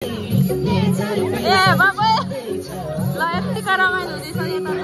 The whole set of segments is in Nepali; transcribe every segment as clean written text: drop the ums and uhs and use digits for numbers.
ए बाबा ल यतिका रमाइलो हुँदैछ यता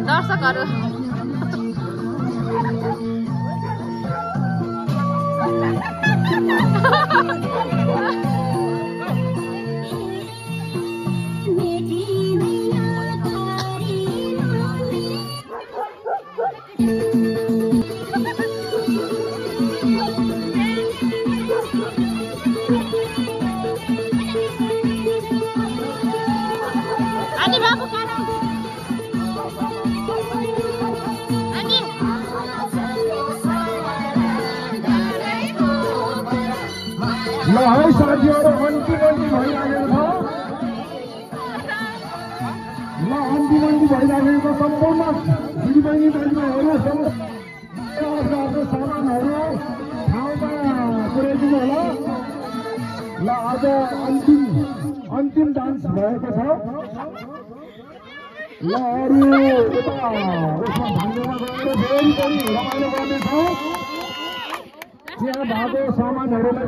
दर्शकहरु अनि बाबु खाना अनि ल है साथीहरु अन्तिम भइराखेको छ। ल अन्तिम भइराखेको सम्पूर्ण दिदीबहिनी दाजुभाइहरु सामानहरु ठाउँमा पुर्याइदिनु होला। ल आज अन्तिम डान्स भएको छ। ल अरु यता उसमा भान्जामा गएर फेरि पनि रमाइलो गर्नेछौँ। त्यहाँ भएको सामानहरुलाई